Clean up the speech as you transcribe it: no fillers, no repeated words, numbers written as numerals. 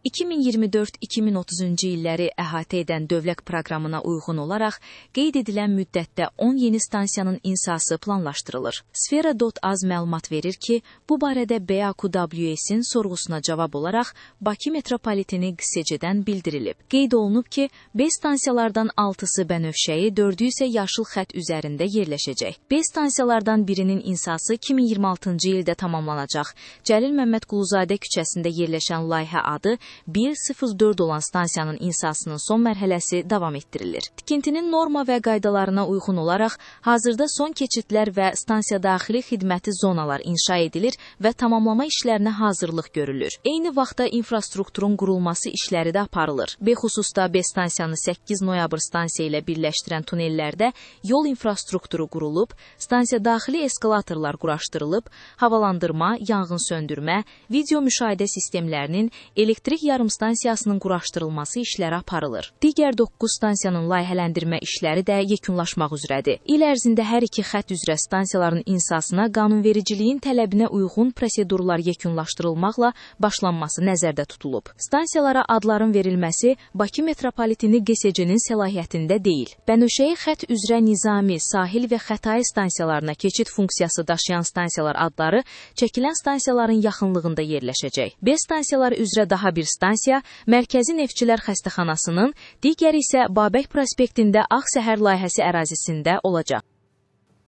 2024-2030-cu illəri əhatə edən dövlət proqramına uyğun olaraq qeyd edilən müddətdə 10 yeni stansiyanın insası planlaşdırılır. Sfera.az məlumat verir ki, bu barədə BAQWS-in sorğusuna cavab olaraq Bakı metropoliteni QSC-dən bildirilib. Qeyd olunub ki, B stansiyalardan 6-sı bənövşəyi, 4-ü isə yaşıl xətt üzərində yerləşəcək. B stansiyalardan birinin insası 2026-cı ildə tamamlanacaq. Cəlil Məmmədquluzadə küçəsində yerləşən layihə adı 104 olan stansiyanın insasının son mərhələsi davam etdirilir. Tikintinin norma və qaydalarına uyğun olaraq hazırda son keçidlər və stansiya daxili xidməti zonalar inşa edilir və tamamlama işlərinə hazırlıq görülür. Eyni vaxtda infrastrukturun qurulması işləri də aparılır. Bexüsusda B stansiyanı 8 noyabr stansiya ilə birləşdirən tunellərdə yol infrastrukturu qurulub, stansiya daxili eskalatorlar quraşdırılıb, havalandırma, yanğın söndürmə, video müşahidə sistemlərinin, elektrik yarımstansiyasının quraşdırılması işləri aparılır. Digər 9 stansiyanın layihələndirmə işləri də yekunlaşmaq üzrədir. İl ərzində hər iki xətt üzrə stansiyaların insasına qanunvericiliyin tələbinə uyğun prosedurlar yekunlaşdırılmaqla başlanması nəzərdə tutulub. Stansiyalara adların verilməsi Bakı metropoliteni QSC-nin səlahiyyətində deyil. Bənövşəyi xətt üzrə Nizami, Sahil və Xətai stansiyalarına keçid funksiyası daşıyan stansiyalar adları çəkilən stansiyaların yaxınlığında yerləşəcək. B stansiyaları üzrə daha bir stansiya Mərkəzi Neftçilər Xəstəxanasının, digəri isə Babək prospektində Ağ Səhər layihəsi ərazisində olacaq.